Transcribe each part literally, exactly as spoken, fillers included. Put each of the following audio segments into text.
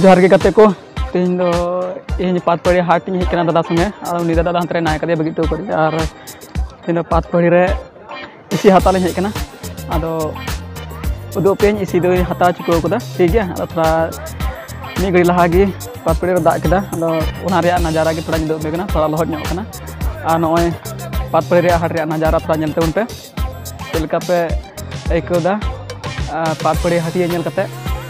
ᱡᱚᱦᱟᱨ ᱜᱮ ᱜᱟᱛᱮ ᱠᱚ᱾ ᱛᱮᱦᱮᱧ ᱫᱚ ᱤᱧ ᱯᱟᱛᱯᱟᱹᱲᱤ ᱦᱟᱴ ᱤᱧ ᱦᱮᱡ ᱠᱟᱱᱟ ᱫᱟᱫᱟ ᱥᱚᱸᱜᱮ᱾ ᱟᱨ ᱩᱱᱤ ᱫᱟᱫᱟ ᱫᱚ ᱦᱟᱱᱛᱮ ᱨᱮ ᱢᱮᱱᱟᱭ ᱠᱟᱫᱮᱭᱟ, ᱵᱟᱹᱜᱤ ᱦᱚᱴᱚ ᱠᱟᱫᱮᱭᱟ᱾ ᱟᱨ ᱛᱮᱦᱮᱧ ᱫᱚ ᱯᱟᱛᱯᱟᱹᱲᱤ ᱨᱮ ᱤᱥᱤ ᱦᱟᱛᱟᱣ ᱞᱤᱧ ᱦᱮᱡ ᱠᱟᱱᱟ᱾ ᱟᱫᱚ ᱩᱫᱩᱜ ᱟᱯᱮᱭᱟᱹᱧ, ᱤᱥᱤ ᱫᱚᱧ ᱦᱟᱛᱟᱣ ᱪᱩᱠᱟᱹᱣ ᱠᱟᱫᱟ, ᱴᱷᱤᱠ ᱜᱮᱭᱟ᱾ ᱟᱫᱚ ᱛᱷᱚᱲᱟ ᱢᱤᱫ ᱜᱷᱟᱹᱲᱤ ᱞᱟᱦᱟ ᱜᱮ ᱯᱟᱛᱯᱟᱹᱲᱤ ᱨᱮ ᱫᱟᱜ ᱠᱮᱫᱟ, ᱟᱫᱚ ᱚᱱᱟ ᱨᱮᱭᱟᱜ ᱱᱟᱡᱟᱨᱟ ᱜᱮ ᱛᱷᱚᱲᱟᱧ ᱩᱫᱩᱜ ᱟᱯᱮ ᱠᱟᱱᱟ᱾ ᱛᱷᱚᱲᱟ ᱞᱚᱦᱚᱫ ᱧᱚᱜ ᱠᱟᱱᱟ᱾ ᱟᱨ ᱱᱚᱜᱼᱚᱭ ᱯᱟᱛᱯᱟᱹᱲᱤ ᱨᱮᱭᱟᱜ ᱦᱟᱴ ᱨᱮᱭᱟᱜ ᱱᱟᱡᱟᱨᱟ ᱛᱷᱚᱲᱟ ᱧᱮᱞ ᱛᱟᱵᱚᱱ ᱯᱮ᱾ ᱪᱮᱫ ᱞᱮᱠᱟ ᱯᱮ ᱟᱹᱭᱠᱟᱹᱣ ᱫᱟ? ᱟᱨ ᱯᱟᱛᱯᱟᱹᱲᱤ ᱦᱟᱹᱴᱤᱭᱟᱹ ᱧᱮᱞ ᱠᱟᱛᱮ,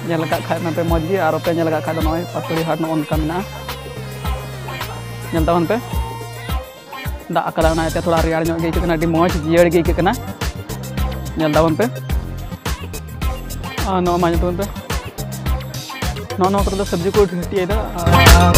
ᱧᱮᱞ ᱟᱠᱟᱫ ᱠᱷᱟᱡ ᱢᱟᱯᱮ ᱢᱚᱡᱽ ᱜᱮ, ᱟᱨ ᱵᱟᱯᱮ ᱧᱮᱞ ᱟᱠᱟᱫ ᱠᱷᱟᱡ ᱫᱚ ᱱᱚᱜᱼᱚᱭ ᱯᱟᱛᱯᱟᱹᱲᱤ ᱦᱟᱴ ᱱᱚᱜᱼᱚ ᱱᱚᱝᱠᱟ ᱢᱮᱱᱟᱜᱼᱟ᱾ ᱧᱮᱞ ᱛᱟᱵᱚᱱ ᱯᱮ, ᱫᱟᱜ ᱟᱠᱟᱫᱟ, ᱚᱱᱟ ᱤᱭᱟᱹᱛᱮ ᱛᱷᱚᱲᱟ ᱨᱮᱭᱟᱲ ᱧᱚᱜ ᱜᱮ ᱟᱹᱭᱠᱟᱹᱜ ᱠᱟᱱᱟ, ᱟᱹᱰᱤ ᱢᱚᱡᱽ ᱡᱤᱭᱟᱹᱲ ᱜᱮ ᱟᱹᱭᱠᱟᱹᱜ ᱠᱟᱱᱟ᱾ ᱧᱮᱞ ᱛᱟᱵᱚᱱ ᱯᱮ, ᱟᱨ ᱱᱚᱣᱟ ᱢᱟ ᱧᱮᱞ ᱛᱟᱵᱚᱱ ᱯᱮ, ᱱᱚᱜᱼᱚ ᱱᱚᱣᱟ ᱠᱚᱨᱮ ᱫᱚ ᱥᱚᱵᱽᱡᱤ ᱠᱚ ᱦᱟᱹᱴᱤᱭᱟᱹᱭᱮᱫᱟ᱾ ᱟᱨ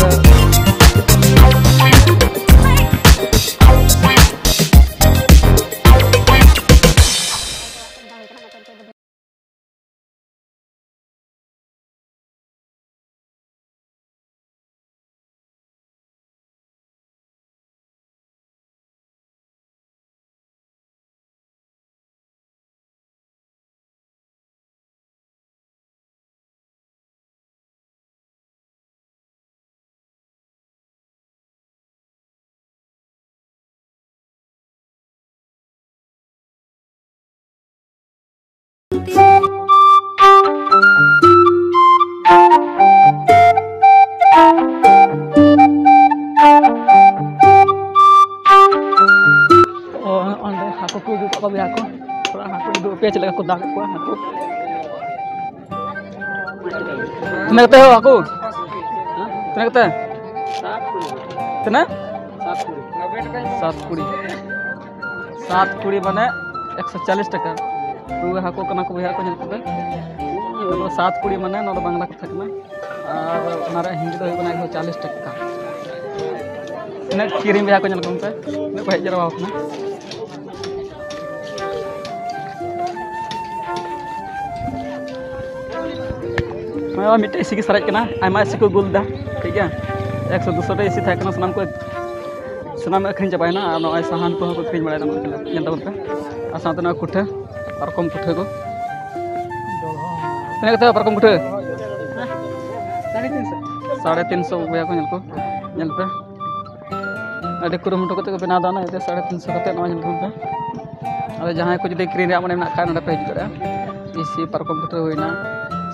ᱚ, ᱚᱸᱰᱮ ᱦᱟᱹᱠᱩ ᱠᱚ ᱩᱫᱩᱜ ᱠᱟᱜ ᱠᱚᱜᱮᱭᱟ ᱠᱚ᱾ ᱛᱷᱚᱲᱟ ᱦᱟᱹᱠᱩ ᱩᱫᱩᱜ ᱟᱯᱮᱭᱟ, ᱪᱮᱫ ᱞᱮᱠᱟ ᱠᱚ ᱫᱟᱜ ᱮᱫ ᱠᱚᱣᱟ ᱦᱟᱹᱠᱩ᱾ ᱛᱤᱱᱟᱹᱜ ᱠᱟᱛᱮ ᱦᱳ ᱦᱟᱹᱠᱩ? ᱛᱤᱱᱟᱹᱜ ᱠᱟᱛᱮ? ᱛᱤᱱᱟᱹᱜ? ᱥᱟᱛ ᱠᱩᱲᱤ᱾ ᱥᱟᱛ ᱠᱩᱲᱤ ᱢᱟᱱᱮ ᱮᱠᱥᱚ ᱪᱟᱞᱤᱥ ᱴᱟᱠᱟ᱾ ᱛᱚᱵᱮ ᱦᱟᱹᱠᱩ ᱠᱟᱱᱟ ᱠᱚ ᱵᱚᱭᱦᱟ ᱠᱚ, ᱧᱮᱞ ᱠᱚᱯᱮ᱾ ᱱᱚᱣᱟ ᱫᱚ ᱥᱟᱛ ᱠᱩᱲᱤ ᱢᱟᱱᱮ ᱱᱚᱣᱟ ᱫᱚ ᱵᱟᱝᱞᱟ ᱠᱟᱛᱷᱟ ᱠᱟᱱᱟ᱾ ᱟᱨ ᱚᱱᱟ ᱨᱮᱭᱟᱜ ᱦᱤᱱᱫᱤ ᱫᱚ ᱦᱩᱭᱩᱜ ᱠᱟᱱᱟ ᱮᱠᱥᱚ ᱪᱟᱞᱤᱥ ᱴᱟᱠᱟ᱾ ᱛᱤᱱᱟᱹᱜ ᱠᱤᱨᱤᱧ ᱵᱚᱭᱦᱟ ᱠᱚ, ᱧᱮᱞ ᱠᱚᱯᱮ, ᱛᱤᱱᱟᱹᱜ ᱠᱚ ᱦᱮᱡ ᱡᱟᱣᱨᱟ ᱟᱠᱟᱱᱟ᱾ ᱱᱚᱜᱼᱚᱭ ᱢᱤᱫᱴᱮᱡ ᱤᱥᱤ ᱜᱮ ᱥᱟᱨᱮᱡ ᱠᱟᱱᱟ, ᱟᱭᱢᱟ ᱤᱥᱤ ᱠᱚ ᱟᱹᱜᱩ ᱞᱮᱫᱟ, ᱴᱷᱤᱠ ᱜᱮᱭᱟ᱾ ᱮᱠᱥᱚ ᱫᱩᱥᱚ ᱴᱤ ᱤᱥᱤ ᱛᱟᱦᱮᱸ ᱠᱟᱱᱟ, ᱥᱟᱱᱟᱢ ᱠᱚ, ᱥᱟᱱᱟᱢ ᱟᱹᱠᱷᱨᱤᱧ ᱪᱟᱵᱟᱭᱮᱱᱟ᱾ ᱟᱨ ᱱᱚᱜᱼᱚᱭ ᱥᱟᱦᱟᱱ ᱠᱚᱦᱚᱸ ᱠᱚ ᱟᱹᱠᱷᱨᱤᱧ ᱵᱟᱲᱟᱭᱮᱫᱟ, ᱱᱚᱜᱼᱚᱭ ᱧᱮᱞ ᱛᱟᱵᱚᱱ ᱯᱮ᱾ ᱟᱨ ᱥᱟᱶᱛᱮ ᱱᱚᱣᱟ ᱠᱩᱴᱷᱟᱹ, ᱯᱟᱨᱠᱚᱢ ᱠᱩᱴᱷᱟᱹ ᱠᱚ᱾ ᱛᱤᱱᱟᱹᱜ ᱠᱟᱛᱮ ᱯᱟᱨᱠᱚᱢ ᱠᱩᱴᱷᱟᱹ? ᱥᱟᱲᱮ ᱛᱤᱱ ᱥᱚ ᱵᱚᱭᱦᱟ ᱠᱚ, ᱧᱮᱞ ᱠᱚ, ᱧᱮᱞ ᱯᱮ, ᱟᱹᱰᱤ ᱠᱩᱨᱩᱢᱩᱴᱩ ᱠᱟᱛᱮ ᱠᱚ ᱵᱮᱱᱟᱣ ᱮᱫᱟ, ᱚᱱᱟ ᱤᱭᱟᱹᱛᱮ ᱥᱟᱲᱮ ᱛᱤᱱ ᱥᱚ ᱠᱟᱛᱮ᱾ ᱱᱚᱣᱟ ᱧᱮᱞ ᱛᱟᱵᱚᱱ ᱯᱮ᱾ ᱟᱫᱚ ᱡᱟᱦᱟᱸᱭ ᱠᱚ ᱡᱩᱫᱤ ᱠᱤᱨᱤᱧ ᱨᱮᱭᱟᱜ ᱢᱚᱱᱮ ᱢᱮᱱᱟᱜ ᱠᱷᱟᱱ, ᱱᱚᱰᱮ ᱯᱮ ᱦᱤᱡᱩᱜ ᱫᱟᱲᱮᱭᱟᱜᱼᱟ᱾ ᱤᱥᱤ ᱯᱟᱨᱠᱚᱢ ᱠᱚᱴᱷᱮ ᱦᱩᱭᱱᱟ,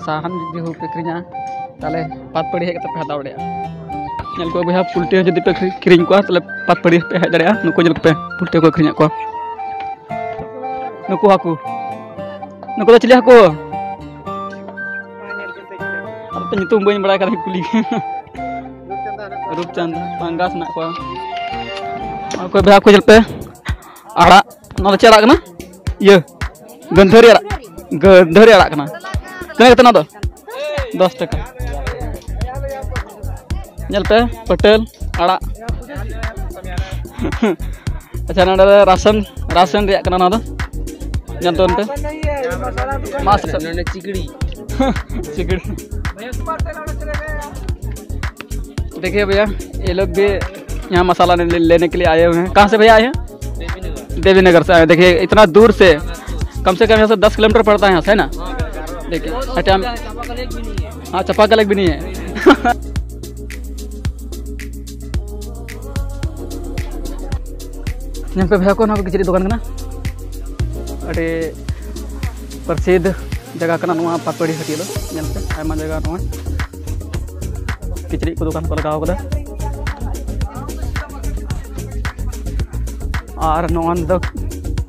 ᱥᱟᱦᱟᱱ ᱡᱩᱫᱤ ᱦᱚᱸ ᱯᱮ ᱠᱤᱨᱤᱧᱟ, ᱛᱟᱦᱚᱞᱮ ᱯᱟᱛᱯᱟᱹᱲᱤ ᱦᱮᱡ ᱠᱟᱛᱮ ᱯᱮ ᱦᱟᱛᱟᱣ ᱫᱟᱲᱮᱭᱟᱜᱼᱟ᱾ ᱧᱮᱞ ᱠᱚ ᱵᱚᱭᱦᱟ, ᱯᱩᱞᱴᱤ ᱦᱚᱸ ᱡᱩᱫᱤ ᱯᱮ ᱠᱤᱨᱤᱧ ᱠᱚᱣᱟ, ᱛᱟᱦᱚᱞᱮ ᱯᱟᱛᱯᱟᱹᱲᱤ ᱯᱮ ᱦᱮᱡ ᱫᱟᱲᱮᱭᱟᱜᱼᱟ᱾ ᱱᱩᱠᱩ ᱧᱮᱞ ᱠᱚᱯᱮ, ᱯᱩᱞᱴᱤ ᱦᱚᱸᱠᱚ ᱟᱹᱠᱷᱨᱤᱧᱮᱫ ᱠᱚᱣᱟ᱾ ᱱᱩᱠᱩ ᱦᱟᱹᱠᱩ, ᱱᱩᱠᱩ ᱫᱚ ᱪᱤᱞᱤ ᱦᱟᱹᱠᱩ? ᱟᱫᱚ ᱧᱩᱛᱩᱢ ᱵᱟᱹᱧ ᱵᱟᱲᱟᱭ ᱠᱷᱟᱱ ᱠᱩᱞᱤ ᱜᱮ᱾ ᱨᱩᱯᱪᱟᱸᱫᱟ, ᱯᱟᱝᱜᱟᱥ ᱦᱮᱱᱟᱜ ᱠᱚᱣᱟ᱾ ᱚᱠᱚᱭ ᱵᱚᱭᱦᱟ ᱠᱚ ᱧᱮᱞ ᱯᱮ, ᱟᱲᱟᱜ, ᱱᱚᱣᱟ ᱫᱚ ᱪᱮᱫ ᱟᱲᱟᱜ ᱠᱟᱱᱟ? ᱤᱭᱟᱹ, ᱜᱟᱹᱱᱫᱷᱟᱹᱨᱤ ᱟᱲᱟᱜ, ᱜᱟᱹᱱᱫᱷᱟᱹᱨᱤ ᱟᱲᱟᱜ ᱠᱟᱱᱟ᱾ ᱛᱤᱱᱟᱹᱜ ᱠᱟᱛᱮ ᱱᱚᱣᱟ ᱫᱚ? ᱫᱚᱥ ᱴᱟᱠᱟ᱾ ᱧᱮᱞ ᱯᱮ, ᱯᱟᱹᱴᱟᱹᱞ ᱟᱲᱟᱜ᱾ ᱟᱪᱪᱷᱟ, ᱱᱚᱰᱮ ᱫᱚ ᱨᱟᱥᱚᱱ, ᱨᱟᱥᱚᱱ ᱨᱮᱭᱟᱜ ᱠᱟᱱᱟ ᱱᱚᱣᱟ ᱫᱚ᱾ ᱧᱮᱞ ᱛᱟᱵᱚᱱ ᱯᱮ᱾ ᱢᱟᱥ ᱨᱟᱥᱚᱱ᱾ ᱱᱚᱰᱮ ᱪᱤᱠᱲᱤ᱾ ᱪᱤᱠᱲᱤ᱾ देखिए भैया, ये लोग भी यहाँ मसाला लेने, लेने के लिए आए हुए हैं। कहाँ से भैया आए हैं? देवी नगर से आए हैं। देखिए, इतना दूर से, कम से कम यहाँ से दस किलोमीटर पड़ता है यहाँ से, है ना? देखिए, अच्छा, हम, हाँ, चापाकल एक भी नहीं है। ᱧᱮᱞ ᱯᱮ ᱵᱚᱭᱦᱟ ᱠᱚ, ᱱᱚᱣᱟ ᱠᱚ ᱠᱤᱪᱨᱤᱡ ᱫᱚᱠᱟᱱ ᱠᱟᱱᱟ᱾ ᱟᱹᱰᱤ ᱯᱨᱚᱥᱤᱫᱷ ᱡᱟᱭᱜᱟ ᱠᱟᱱᱟ ᱱᱚᱣᱟ ᱯᱟᱛᱯᱟᱹᱲᱤ ᱦᱟᱹᱴᱤᱭᱟᱹ ᱫᱚ᱾ ᱧᱮᱞ ᱯᱮ, ᱟᱭᱢᱟ ᱡᱟᱭᱜᱟ ᱱᱚᱜᱼᱚᱭ ᱠᱤᱪᱨᱤᱡ ᱠᱚ ᱫᱚᱠᱟᱱ ᱠᱚ ᱞᱟᱜᱟᱣ ᱠᱟᱫᱟ᱾ ᱟᱨ ᱱᱚᱣᱟ ᱫᱚ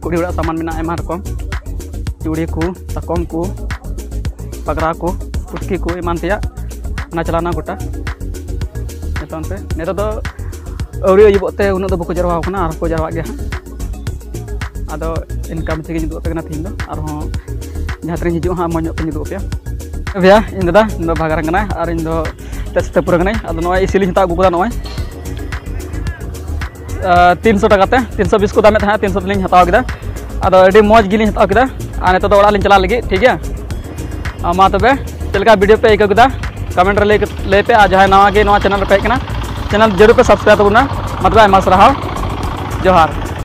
ᱠᱩᱲᱤ ᱦᱚᱲᱟᱜ ᱥᱟᱢᱟᱱ ᱢᱮᱱᱟᱜᱼᱟ, ᱟᱭᱢᱟ ᱨᱚᱠᱚᱢ, ᱪᱩᱲᱤ ᱠᱚ, ᱥᱟᱠᱚᱢ ᱠᱚ, ᱯᱟᱜᱽᱨᱟ ᱠᱚ, ᱯᱩᱴᱠᱤ ᱠᱚ, ᱮᱢᱟᱱ ᱛᱮᱭᱟᱜ᱾ ᱚᱱᱟ ᱪᱟᱞᱟᱣᱱᱟ ᱜᱚᱴᱟ᱾ ᱱᱤᱛᱚᱝ ᱛᱮ, ᱱᱤᱛᱚᱜ ᱫᱚ ᱟᱹᱣᱨᱤ ᱟᱹᱭᱩᱵᱚᱜ ᱛᱮ ᱩᱱᱟᱹᱜ ᱫᱚ ᱵᱟᱠᱚ ᱡᱟᱨᱣᱟ ᱠᱟᱱᱟ, ᱟᱨᱦᱚᱸ ᱠᱚ ᱡᱟᱨᱣᱟᱜ ᱜᱮᱭᱟ ᱦᱟᱸᱜ᱾ ᱟᱫᱚ ᱤᱱᱠᱟ ᱢᱟᱪᱷᱟ ᱜᱮᱧ ᱩᱫᱩᱜ ᱟᱯᱮ ᱠᱟᱱᱟ ᱛᱮᱦᱮᱧ ᱫᱚ, ᱟᱨᱦᱚᱸ ᱡᱟᱦᱟᱸ ᱛᱤᱱᱟᱹᱜ ᱤᱧ ᱦᱤᱡᱩᱜᱼᱟ ᱦᱟᱸᱜ, ᱢᱚᱡᱽ ᱧᱚᱜ ᱛᱤᱧ ᱩᱫᱩᱜ ᱟᱯᱮᱭᱟ᱾ ᱵᱷᱮᱭᱟ, ᱤᱧ ᱫᱟᱫᱟ, ᱤᱧ ᱫᱚ ᱵᱷᱟᱜᱟᱨᱟᱝ ᱠᱟᱱᱟᱭ ᱟᱨ ᱤᱧ ᱫᱚ ᱛᱮᱥᱛᱮᱯᱩᱨ ᱠᱟᱹᱱᱟᱹᱧ᱾ ᱟᱫᱚ ᱱᱚᱜᱼᱚᱭ ᱤᱥᱤ ᱞᱤᱧ ᱦᱟᱛᱟᱣ ᱟᱹᱜᱩ ᱠᱟᱫᱟ, ᱱᱚᱜᱼᱚᱭ, ᱟᱨ ᱛᱤᱱᱥᱚ ᱴᱟᱠᱟ ᱛᱮ, ᱛᱤᱱᱥᱚ ᱵᱤᱥ ᱠᱚ ᱫᱟᱢᱮᱫ ᱛᱟᱦᱮᱸᱫ, ᱛᱤᱱᱥᱚ ᱛᱮᱞᱤᱧ ᱦᱟᱛᱟᱣ ᱠᱮᱫᱟ᱾ ᱟᱫᱚ ᱟᱹᱰᱤ ᱢᱚᱡᱽ ᱜᱮᱞᱤᱧ ᱦᱟᱛᱟᱣ ᱠᱮᱫᱟ᱾ ᱟᱨ ᱱᱤᱛᱚᱜ ᱫᱚ ᱚᱲᱟᱜ ᱞᱤᱧ ᱪᱟᱞᱟᱜ ᱞᱟᱹᱜᱤᱫ, ᱴᱷᱤᱠ ᱜᱮᱭᱟ? ᱟᱨ ᱢᱟ ᱛᱚᱵᱮ, ᱪᱮᱫ ᱞᱮᱠᱟ ᱵᱷᱤᱰᱤᱭᱳ ᱯᱮ ᱟᱹᱭᱠᱟᱹᱣ ᱠᱮᱫᱟ, ᱠᱚᱢᱮᱱᱴ ᱨᱮ ᱞᱟᱹᱭ, ᱞᱟᱹᱭ ᱯᱮ᱾ ᱟᱨ ᱡᱟᱦᱟᱸᱭ ᱱᱟᱣᱟ ᱜᱮ ᱱᱚᱣᱟ ᱪᱮᱱᱮᱞ ᱨᱮᱯᱮ ᱦᱮᱡ ᱠᱟᱱᱟ, ᱪᱮᱱᱮᱞ ᱡᱟᱹᱨᱩᱲ ᱯᱮ ᱥᱟᱵᱥᱠᱨᱟᱭᱤᱵ ᱛᱟᱵᱚᱱᱟ᱾ ᱢᱟ ᱛᱚᱵᱮ, ᱟᱭᱢᱟ ᱥᱟᱨᱦᱟᱣ, ᱡᱚᱦᱟᱨ᱾